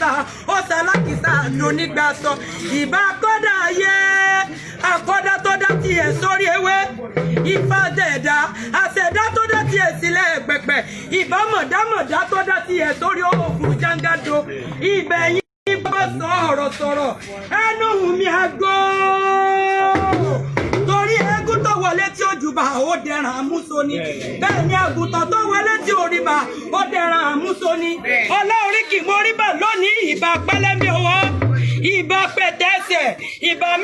alákìsà, ó ṣalákìsà lónígbà sọ. Ìbà kọ́dà ayé, àkọ́dá tó dá tiẹ̀ sórí ewé. Ìfà dẹ̀dá, àṣẹ̀dá tó dá tiẹ̀ sílẹ̀ pẹ̀pẹ̀. Ìbà mọ̀dámọ̀dá tó dá tiẹ̀ sórí òògùn jángado. Ibẹ̀ yín bá sọ̀rọ̀ sọ̀rọ̀ ẹnu mi àgọ́, torí eégún tó wọlé tí ó jùbà, ó dẹran àmúso ni. Bẹ́ẹ̀ ni àgùntàn tó wọlé tí ó rí bà, ó dẹran àmúso ni. Ọlá oríkì mo rí bà lónìí. Ìbà pẹlẹmí ọwọ́, ìbà pẹtẹsẹ̀, ìbà mi.